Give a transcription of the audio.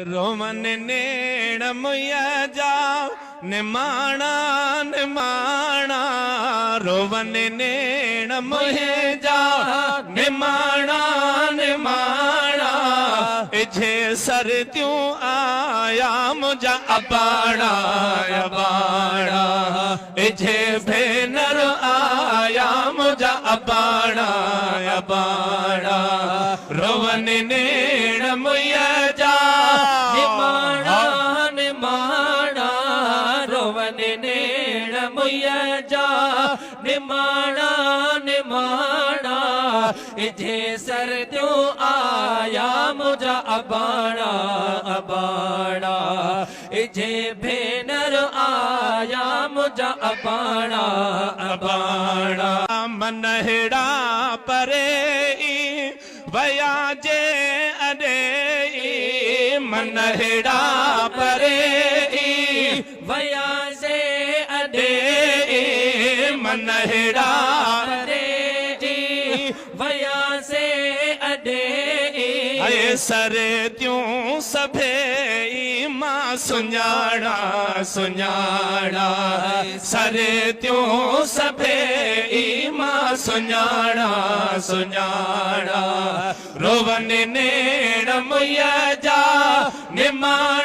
روئن نيڻ منهنجا نماڻا نماڻا روئن نيڻ منهنجا نماڻا نماڻا اجهي سرتيون آيا منهنجا اباڻا اباڻا اجهي ڀينر آيا منهنجا اباڻا اباڻا روئن نيڻ منهنجا نماڻا نماڻا روئن نيڻ منهنجا نماڻا نماڻا اجهي سرديون آيا منهنجا اباڻا اباڻا اجهي ڀينر آيا منهنجا اباڻا اباڻا. منهڙا پري ئي ويا جي اڏي ئي منهڙا پري ئي ويا جي اڏي ئي منهڙا پري ئي ويا جي اڏي ئي. اي سرتيون سڀيئي مان سڃاڻان سڃاڻان سرتيون سڀيئي مان سڃاڻان سڃاڻان روئن نيڻ منهنجا نماڻا.